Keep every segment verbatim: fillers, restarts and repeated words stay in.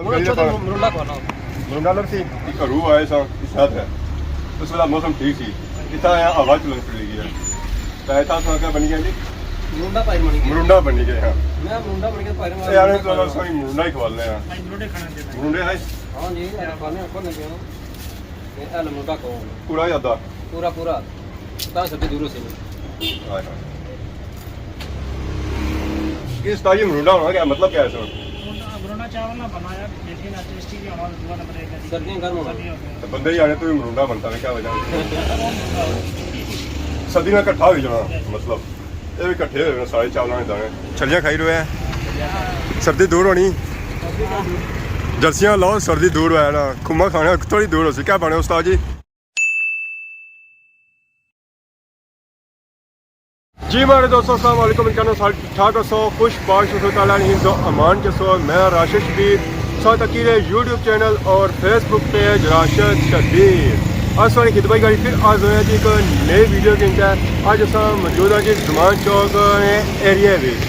اچھا، تو مرنڈا کھوانا۔ مرنڈا لبسی، ایک گھرو آئے ساں، اس طرح ہے۔ اس ویلے موسم ٹھیک سی، اتنا آیا ہوا چلن پڑی گیا۔ تو اتنا سا کیا بنی گیا جی؟ مرنڈا پائی بنی گیا۔ مرنڈا بنی گیا، ہاں۔ میں مرنڈا بنی گیا، پائی اے یار، تو سوئی مرنڈا ہی کھوا لے ہیں۔ مرنڈے آئے؟ ہاں جی، یار، کھانے آپ لگے ہوں۔ اے لو مرنڈا کھواؤ۔ پورا ہی آدھا؟ پورا، پورا۔ تاں سبزی دور ہو سی۔ ہائے ہائے۔ اس طرح یہ مرنڈا ہونا کیا مطلب کیا ہے سر؟ مرنڈا، مرنڈا چاول نہ بنا یار، لیکن ٹیسٹی بھی ہونا، دعا نمبر ایک ہے جی۔ سردیاں گرم ہونا۔ سردیاں ہونا۔ تو بندے ہی آنے تو بھی مرنڈا بنتا ہے، کیا وجہ؟ سردی میں اکٹھا ہو جانا، مطلب، یہ بھی اکٹھے ہوئے سارے چاولاں کے دانے۔ چھلیاں کھائی رہے ہیں، سردی دور ہونی۔ جلسیاں لاؤ، سردی دور ہویا نا، کھما کھانے تھوڑی دور ہو سی۔ کیا بنے استاد جی؟ جی ماڑے دوستو، السلام علیکم، امید کرنا سارے ٹھیک ٹھاک ہسو، خوش باش ہسو، تعالیٰ نے حفظ و امان چ ہسو۔ میں راشد شبیر، ساتھ تکی رہے یوٹیوب چینل اور فیس بک پیج راشد شبیر۔ اس والی خدمت گاڑی پھر آج ہویا جی ایک نئی ویڈیو کے اندر۔ آج اساں موجود ہاں جی زمان چوک ایریے وچ۔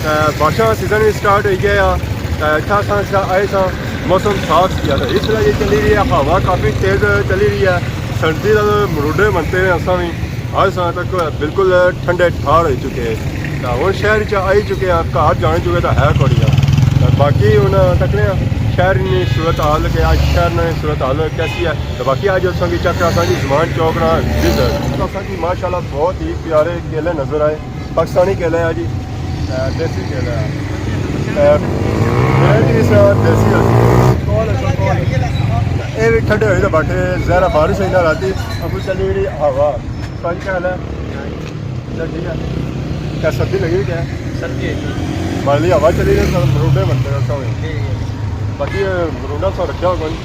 تے بارشاں سیزن وی سٹارٹ ہوئی گیا آ۔ تے اتھا اساں آئے ساں، موسم صاف سی آ۔ تے اس ویلے یہ چلی رہی ہے، ہوا کافی تیز چلی رہی ہے۔ سردی دا مروڈے بنتے ہوئے اساں وی آج ساں تک بالکل ٹھنڈے ٹھار ہوئی چکے۔ تے ہن شہر چ آئی چکے آ، گھر جانے چکے تے ہے کوڑی آ۔ تے باقی ہن تکنے آ شہر نی صورت حال کہ آج شہر نی صورت حال کیسی ہے۔ تے باقی آج اساں کی چیک کراساں جی زمان چوک نا وزٹ۔ اساں کی ماشاءاللہ بہت ہی پیارے کیلے نظر آئے۔ پاکستانی کیلا ہے جی، اے دیسی کیلا ہے۔ اے ورائٹی اس دیسی ہوسی۔ اے وی ٹھنڈے ہوئی تے بیٹھے، ظاہر ہے بارش ہوئی نا راتی، ابھی چلی رہی ہوا۔ ساری کیا حال ہے؟ اچھا، ٹھیک ہے۔ کیا سردی لگی ہوئی کیا؟ سردی ہے جی۔ مالی ہوا چلی رہی ہے، مروڈے بنتے ہیں، ایسا ہوئی۔ جی، جی۔ باقی یہ مروڈا سا رکھیا ہوگا جی۔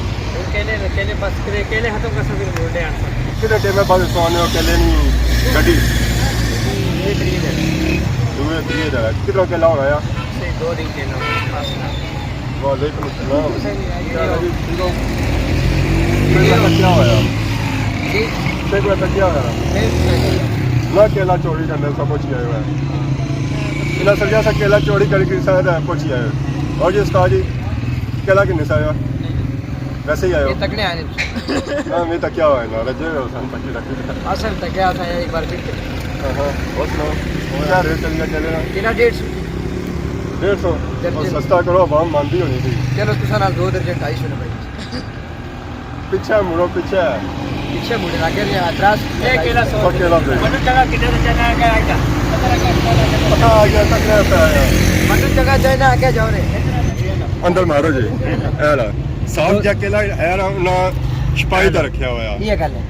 کیلے، کیلے بس کرے، کیلے ختم کر سکتے ہیں، مروڈے آن سکتے۔ کتنے ٹائم بعد اتھوں آنے ہو کیلے نی گڈی؟ دوئے تریے دن۔ دوئے تریے دن۔ کتنا کیلا ہونا ہے؟ صحیح، دو دن کیلا ہونا ہے۔ وعلیکم السلام۔ کیا حال ہے جی؟ ٹھیک ہو؟ کیلے کا کیا ہویا؟ جی؟ کیلے کا کیا ہویا؟ نہ کیلا چوری کرنے سا پہنچی آئے ہوئے ہیں۔ انہاں سمجھا سا کیلا چوری کر کے سا پہنچی آئے ہوئے۔ اور جی استاد جی، کیلا کنے سا آیا؟ ویسے ہی آئے ہو؟ یہ تکنے آئے نہیں۔ ہاں، میں تکیا ہوا ہے نا، رجے ہوئے ہو سن پکی رکھی۔ اصل تکیا تھا ایک بار پھر۔ ہاں، ہاں۔ اور سناؤ؟ کیا ریٹ چل گیا کیلے کا؟ کیلا ڈیڑھ سو۔ ڈیڑھ سو؟ درجن۔ اور سستا کرو، عوام ماندی ہونی تھی۔ چلو، تساں نال دو درجن ڈھائی سو نے بھائی۔ پچھے مڑو، پچھے۔ پچھے مڑے، آگے نہیں آ، ترا سو۔ یہ کیلا سو۔ پکے لا دے۔ مٹن جگہ کتنے درجن آ گیا؟ پتہ آ گیا، تک رہتا ہے۔ مٹن جگہ چاہیے، آگے جاؤ رے۔ اندر مارو جی۔ اے لا۔ صاف جا کیلا ہے نا، انہاں چھپائی دا رکھیا ہویا۔ یہ گل ہے۔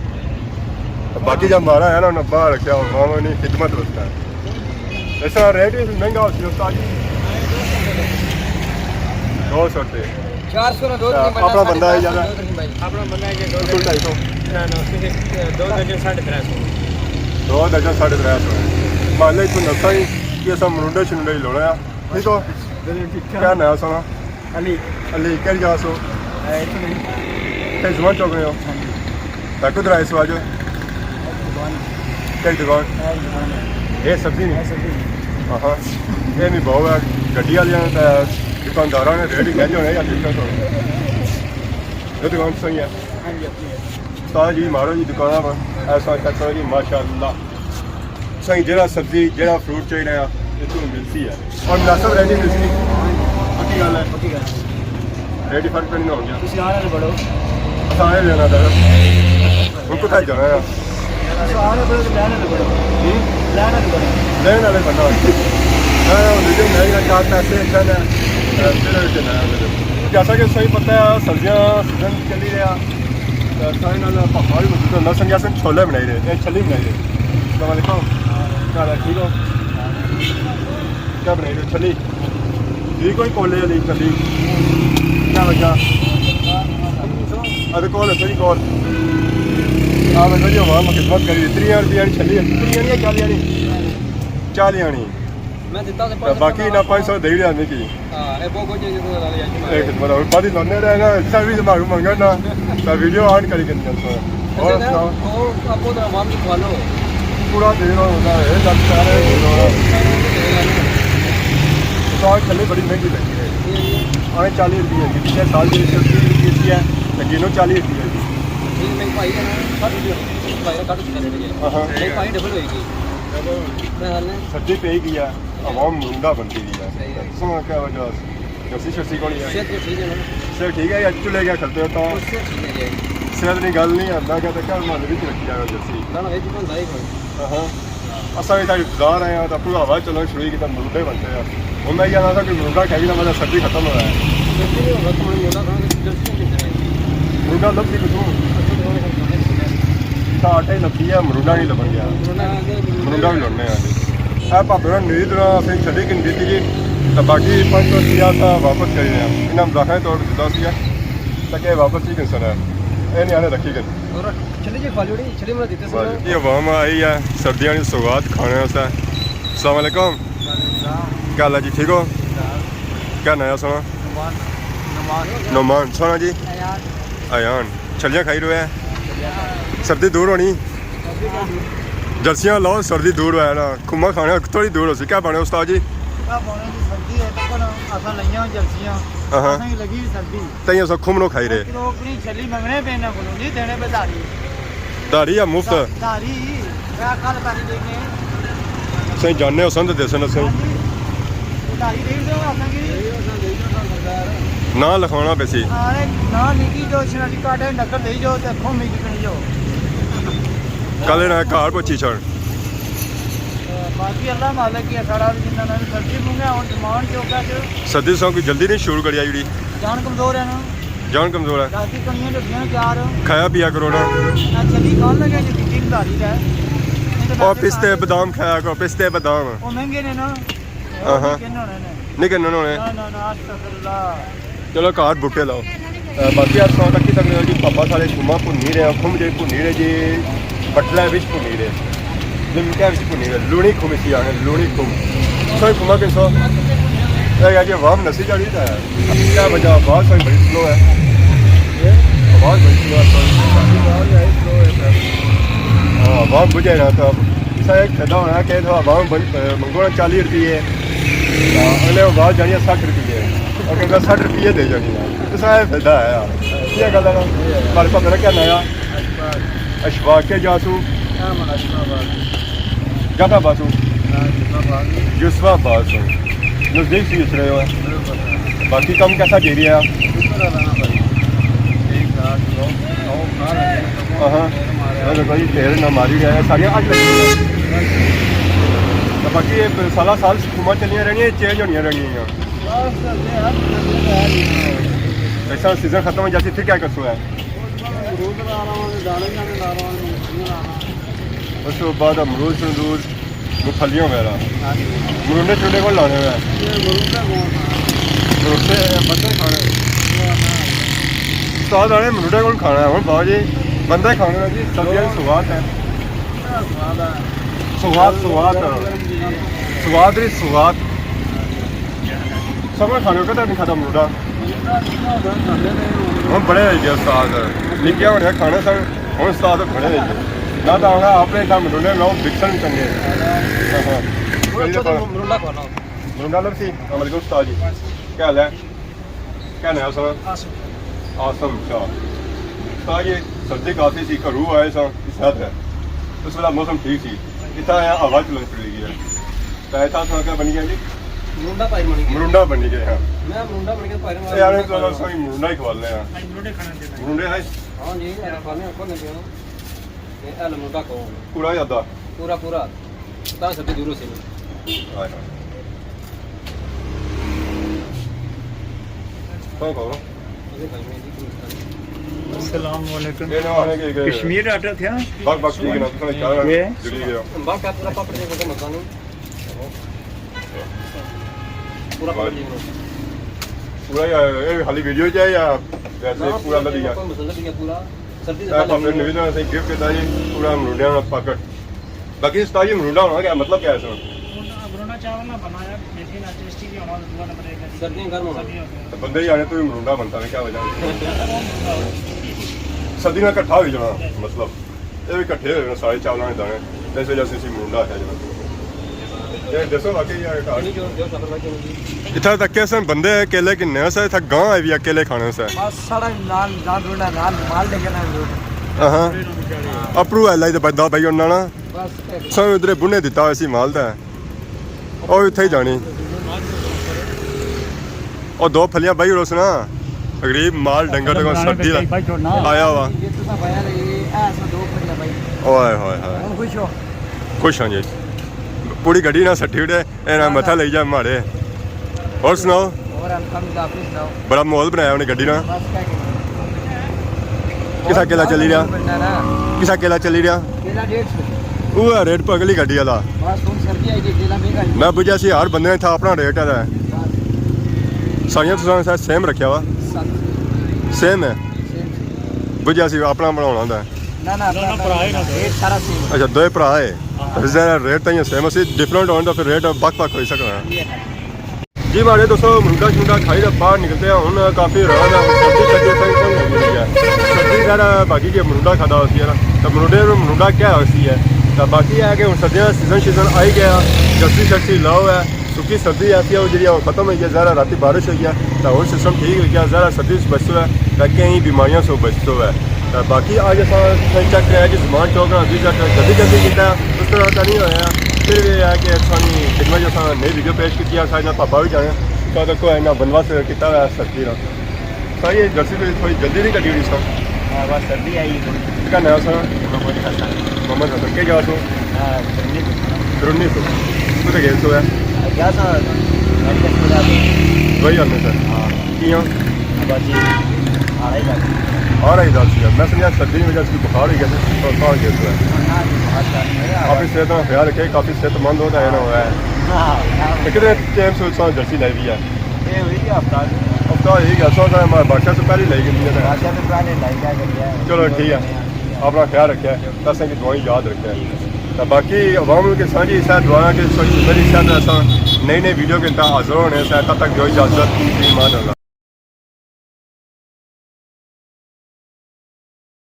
باقی جا مارا ہے نا، انہاں باہر رکھیا ہوا، انہاں نے خدمت واسطے۔ اس طرح ریٹ بھی مہنگا ہوسی استاد جی۔ دو سو روپے۔ چار سو نہ دو، اپنا بندہ ہے یار۔ اپنا بندہ ہے جی، دو سو ڈھائی سو۔ نہ، نہ، صرف دو درجن ساڑھے ترے سو۔ دو درجن ساڑھے ترے سو ہے۔ مالے تو نسا ہی، یہ سب مرنڈے شنڈے ہی لوڑا ہے۔ ٹھیک ہو؟ کیا نام سنا؟ علی۔ علی، کہڑی جگہ سو؟ اے، اتھوں نہیں۔ کہڑی زبان چوک رہے ہو؟ ہاں جی۔ تے کدھر آئے سو اج؟ دکان۔ کہڑی دکان؟ اے دکان ہے۔ اے سبزی نہیں؟ اے سبزی نہیں۔ ہاں ہاں۔ اے نہیں بہو ہے، گڈی والے ہیں تے دکانداراں نے ریٹ ہی کہنے ہونے یا ٹھیک ہے تو۔ یہ دکان صحیح ہے۔ ہاں جی، اپنی ہے۔ استاد جی، مارو جی دکاناں پر، ایسا چیک کرو جی، ماشاءاللہ۔ سائیں، جیڑا سبزی، جیڑا فروٹ چاہیے نا، اتھوں ملسی ہے۔ اور مناسب ریٹ ہی ملسی۔ پکی گل ہے۔ پکی گل ہے۔ ریٹ ہی فرق نہیں نہ ہو گیا۔ تسی آنے والے بڑو۔ اساں آئے لینا در۔ ہن کتھے جانا ہے؟ تسی آنے والے بڑو، لین والے بڑو۔ ہوں؟ لین والے بڑو۔ لین والے بندہ۔ میں ویڈیو بنائی ہے، چار پیسے اچھا ہے، پھر ویڈیو بنایا۔ جیسا کہ تساں پتہ ہے، سبزیاں سیزن چلی رہا۔ تے سارے نال پاپا بھی موجود ہے۔ سنگیا سن چھولے بنائی رہے، اے چھلی بنائی رہے۔ السلام علیکم۔ کیا حال ہے؟ ٹھیک ہو؟ کیا بنائی رہے؟ چھلی؟ ٹھیک ہوئی کولے والی چھلی؟ کیا وجہ؟ ارے کول ہے، تھوڑی کول۔ آ بس جی، عوام خدمت کری۔ تریاں روپے والی چھلی ہے۔ تریاں نہیں، چالی آنی؟ چالی آنی۔ میں دیتا تے تے پانچ سو باقی نہ پانچ سو دے رہا نہیں کی۔ ہاں، اے بہت کچھ ہے جدوں نال یار جی اے مارے۔ خدمت اور بڑی لانے رہے نا، سروس مارو منگا نا، تے ویڈیو آن کری کرنی ہے۔ اور اچھا، سناؤ؟ اور آپ کو تو عوام کی کھوا لو۔ پورا دے رہا ہوتا ہے، لگ سارے دے رہا۔ سال کھلے بڑی مہنگی لگی ہے۔ یہ، یہ۔ ہاں، چالی روپے کی، پچھلے سال دی ایک سو تیس روپے کی ہے، تے گنو چالی روپے کی۔ ٹھیک، میرے بھائی ہے نا، ساٹھ روپے ہوئی، بھائی کا کٹ دتا۔ ہاں، ہاں۔ میرے بھائی ڈبل ہوئی گئی۔ کیا حال ہے؟ سردی پئی گئی ہے، عوام مرنڈا بنتی گئی ہے۔ صحیح ہے۔ سو کیا وجہ ہے؟ جرسی شرسی کون ہے؟ صحت تو ٹھیک ہے نا؟ صحت ٹھیک ہے، یا چلے گیا کھلتے ہو تو؟ اس سے ٹھیک ہے جی۔ صحت نی گل نہیں ہے، میں کہتا کیا مال وچ رکھی جانا جرسی۔ نہ، نہ، وچ بندا ہی کوئی۔ ہاں۔ اساں وی تھوڑی انتظار آئے ہاں، تاں اپنی ہوا چلنا شروع کیتا، مرنڈے بنتے ہیں۔ ہن میں یہ آخنا کہ مرنڈا کھائی نا، مطلب سردی ختم ہو رہا ہے۔ سردی نہیں ہوگا، تو مرنڈا کھانا تو جلدی نہیں ملتا ہے۔ مرنڈا لبھی کتھوں؟ اچھا، تو کھانا کھانا ہے۔ اتھا آٹا ہی لبھی ہے، مرنڈا نہیں لبن گیا۔ مرنڈا کھانا ہے، مرنڈا بھی لڑنے ہیں۔ اے بھابے نے نیوی طرح اسیں چھڈی کن دیتی جی، تے باقی پانچ سو روپیہ اساں واپس کری رہے ہیں۔ انہاں مزاقاں طور جدا سی ہے، تاکہ واپس ہی کن سنا ہے۔ اے نیانے رکھی کن۔ اور چلی جی کھا لیو نی، چلی منا دیتے سن۔ یہ عوام آئی ہے سردیاں نی سوغات کھانے واسطے۔ السلام علیکم۔ وعلیکم السلام۔ کیا حال ہے جی، ٹھیک ہو؟ ٹھیک ٹھاک۔ کیا ناں ہے سونا؟ نعمان۔ نعمان۔ نعمان۔ سونا جی؟ ایان۔ ایان۔ چھلیاں کھائی رہے ہیں؟ سردی دور ہونی؟ جرسیاں لاؤ، سردی دور ہویا نا۔ کھما کھانے تھوڑی دور ہو سی۔ کیا بانے استاد جی؟ کیا بانے جی، سردی ہے، تکو نا، اساں لائیاں جرسیاں۔ ہاں ہاں۔ اساں کی لگی سردی۔ تئیں اساں کھمنو کھائی رہے۔ کروکڑی چھلی منگنے پے انہاں کولوں جی، دینے پے دھاری۔ دھاری یا مفت؟ دھاری، میں کل پیسے دینے۔ سائیں جاننے ہو سن تے دیسن اساں۔ ہاں جی۔ دھاری دے دو اساں کی۔ نہ لکھوانا پیسی۔ ارے نہ لکھی جو شناختی کارڈ ہے، نقل دے جو تے کھومی جتنی جو۔ کل نہ گھر پہنچی چھڑ۔ باقی اللہ مالک ہی ہے ساڑا، جنہاں نے سردی منگا ہن زمان چوکا چ۔ سردی سو کوئی جلدی نہیں شروع کری آئی جڑی۔ جان کمزور ہے نا۔ جان کمزور ہے۔ ڈاکٹر کنیاں ڈبیاں چار۔ کھایا پیا کرو نا۔ نہ چلی کھان لگے جو کتنی دھاری ہے۔ نہیں تو او ویسے پستے کھان بادام کھایا کرو، پستے بادام۔ او مہنگے نے نا۔ ہاں، ہاں۔ کن ہونے نے۔ نہیں کن ہونے۔ نہ، نہ، نہ، استغفراللہ۔ چلو گھر بوٹے لاؤ۔ اے، باقی آپ سو تک کی تک جی پاپا سارے کھما بھنی رہے، کھم جی بھنی رہے جی، بٹلے وچ بھنی رہے۔ نمکے وچ بھنی رہے، لونی کھم اسی آنے، لونی کھم۔ سوئی کھما کن سو۔ اے یار جی عوام نسی جانی تھا۔ کیا وجہ؟ آواز ساری بڑی سلو ہے۔ آواز بڑی سلو ہے ساری۔ ہاں، عوام بجھے رہا تھا۔ اسا ایک فائدہ ہونا کہ تو عوام بڑی، منگو نا چالی روپیے۔ ہاں، اگلے آواز جانی ہے سٹھ روپیے۔ اور کہتا سٹھ روپیے دے جانی ہے۔ اسا ایک فائدہ ہے یار۔ کیا گل ہے نا؟ ہمارے پتہ نہ کیا نیا؟ اشفاق۔ اشفاق کے جاسو؟ جعفر آباد سوں۔ یوسف آباد سوں۔ نزدیک سی اس رہے ہو۔ باقی کم کیسا جی رہا؟ ہاں ہاں۔ بھائی ڈھیر نہ ماری رہا ہے، ساریاں اج لگی ہوئی ہیں۔ تو باقی یہ سالہ سال حکومت چلیاں رہنیاں، چینج ہونیاں رہنیاں۔ ایسا سیزن ختم ہو جاتی پھر کیا کرسو ہے؟ اس تو بعد امرود شمرود، مفلیاں وغیرہ۔ مرونڈے چونڈے کون لانے ہوئے؟ مرونڈے بندے کھانے۔ استاد آنے مرونڈے کون کھانا ہے؟ ہن بابا جی بندے کھانے ہوئے جی، سبزیاں دی سوغات ہے۔ سوغات، سوغات۔ سوغات دی سوغات۔ سب نے کھانے ہو، کدھر نہیں کھاتا مرونڈا؟ ہن بڑے ہوئی گئے استاد، نکے ہونے کھانے سن، ہن استاد بڑے ہوئی گئے۔ نہ تو آنا اپنے دم مرونڈے لاؤ، بکسن چنگے۔ ہاں، ہاں۔ مرونڈا کھانا۔ مرونڈا لبسی؟ السلام علیکم استاد جی، کیا حال ہے؟ کیا نام ہے سر؟ آصف۔ آصف شاہ۔ استاد جی، سردی کافی سی، گھروں آئے ساں، اس حد ہے۔ اس ویلے موسم ٹھیک سی، اتھا آیا ہوا چلن شروع ہوئی گئی ہے۔ تے اتھا ساں کیا بنی گیا جی؟ مرونڈا پائی بنی گیا۔ مرونڈا بنی گیا، ہاں۔ میں مرونڈا بنی گیا، پائی اے یار، تو سوئی مرونڈا ہی کھوا لے ہیں۔ مرونڈے آئے؟ ہاں جی، کھانے کھانے پیا۔ اے لو مرونڈا کھاؤ۔ پورا ہی آدھا؟ پورا، پورا۔ تاں سبزی دور ہو سی۔ ہائے ہائے۔ کھاؤ، کھاؤ۔ السلام علیکم۔ یہ نہ آنے کے، کے کشمیر آٹا تھیا؟ بک، بک، ٹھیک ہے نا، تساں چاہ یہ؟ جڑی گیا۔ بک، پورا پاپڑ دے کو مزہ نہیں۔ پورا پاپڑ دے کو۔ پورا یا، یہ خالی ویڈیو چ ہے یا ویسے نہ، پورا لگی گیا؟ کوئی مسئلہ نہیں ہے، پورا۔ سردی سے اے پہلے پاپڑ نویدہ سے گفٹ دیتا جی، پورا مرونڈیاں والا پاکٹ۔ باقی استاد جی، مرونڈا ہونا کیا؟ مطلب کیا ہے سر؟ مرونڈا، مرونڈا چاول نہ بنایا، لیکن ٹیسٹی بھی ہونا، دوسرا نمبر ایک ہے۔ سردیاں گرم ہونا۔ سردیاں ہونا۔ تو بندے ہی آنے تو بھی مرونڈا بنتا ہے، کیا وجہ ہے؟ سردی نہ اکٹھا ہوئی جانا، مطلب۔ یہ بھی اکٹھے ہوئے نا سارے چاولاں دے دانے، اس وجہ سے اسی مرونڈا آخیا جانا۔ یہ دسو واقعی یار، اتھا تک کیسے بندے اکیلے کنے سے، اتھا گاں ہے بھی اکیلے کھانے سے۔ بس ساڑا نال جان رونا، نال مال لے کے نال رونا۔ ہاں۔ اپرو ہے لائی تے بندہ بھائی انہاں نا۔ بس۔ سو ادھر بنے دیتا اسی مال تے۔ او اتھے ہی جانی۔ او دو پھلیاں بھائی روسنا۔ غریب مال ڈنگر تے سردی دا آیا ہوا۔ اوئے ہوئے ہوئے۔ خوش ہاں جی۔ پوری گڈی نہ سٹی اٹھے۔ اے نا متھا لئی جا ماڑے۔ اور سناؤ؟ اور الحمدللہ، آپ سناؤ؟ بڑا ماحول بنایا انہیں گڈی نا۔ بس کیا کریں؟ کسا کیلا چلی رہا؟ بننا نا۔ کسا کیلا چلی رہا؟ کیلا ڈیڑھ سو۔ وہ ہے ریٹ پگلی گڈی والا۔ بس ہن سردی آئی گئی، کیلا مہنگا ہی۔ میں بجھا سی ہر بندے نے تھا اپنا ریٹ ہے۔ بس۔ ساریاں تساں سا سیم رکھیا وا؟ سب۔ سیم ہے؟ سیم۔ بجھا سی اپنا بنانا ہوندا ہے۔ نہ، نہ، نہ، اپنا نہ، بھرا ہے نا۔ ریٹ سارا سیم ہے۔ اچھا، دوئے بھرا ہے۔ ہاں۔ ذرا ریٹ تاں سیم اسی، ڈفرنٹ ہون تاں پھر ریٹ بک بک ہوئی سکنا ہے۔ یہ ہے۔ جی ماڑے دوستو، مرونڈا شرونڈا کھائی تے باہر نکلتے ہیں۔ ہن کافی رات ہے، سردی سردی اتھے کون لگی ہوئی ہے۔ سردی ذرا باقی کے مرونڈا کھادا ہوسی ہے نا، تو مرونڈے مرونڈا کیا ہوسی ہے۔ تو باقی ہے کہ ہن سردیاں سیزن شیزن آئی گیا، جرسی شرسی لاؤ ہے۔ سکی سردی ایسی ہے، وہ جڑی ہے، وہ ختم ہوئی ہے۔ ذرا راتی بارش ہوئی ہے، تو ہن سسٹم ٹھیک ہوئی گیا۔ ذرا سردی سے بچتو ہے، تو کئی بیماریاں سے بچتو ہے۔ تو باقی آج اساں چیک کریا جی زمان چوک نا، ابھی تک جلدی جلدی کیتا ہے، اس طرح کا نہیں ہویا۔ پھر بھی ہے کہ اساں نی خدمت جو اساں نئی ویڈیو پیش کیتی ہے، سارے نال پاپا بھی جانے۔ تو دیکھو، اینا بندوبست کیتا ہوا ہے سردی نا۔ ساری یہ جرسی تو تھوڑی جلدی نہیں کٹی ہوئی سر۔ ہاں، بس سردی آئی ہے۔ کیا نام ہے سر؟ محمد حسن۔ محمد حسن، کیا جا سو؟ ہاں، درنی تو۔ درنی تو۔ کتنے گئے سو ہے؟ گیا سا میڈیکل اسپتال۔ دوائی آنے سر؟ ہاں۔ کیاں؟ بس جی، آڑا ہی درد۔ آڑا ہی درد سی۔ میں سمجھا سردی کی وجہ سے بخار ہو گیا سی، تو بخار گیا سو ہے۔ نہ جی، بخار شار نہیں ہویا۔ کافی صحت کا خیال رکھے، کافی صحت مند ہو جائے نا ہوا ہے۔ ہاں، ہاں۔ تو کتنے ٹائم سے اس طرح جرسی لائی ہوئی ہے؟ یہ ہوئی گیا ہفتہ۔ ہفتہ ہوئی گیا، سو سارے ہمارے بادشاہ سے پہلے لائی گئی ہے نا؟ بادشاہ سے پہلے لائی گیا گئی ہے۔ چلو ٹھیک ہے، اپنا خیال رکھے، پیسے کی دعائیں یاد رکھے۔ تو باقی عوام کے سانجھی اس دعا کہ سوئی میری صحت ایسا نئی نئی ویڈیو کے اندر حاضر ہونے سے، تب تک جو اجازت، فی امان اللہ۔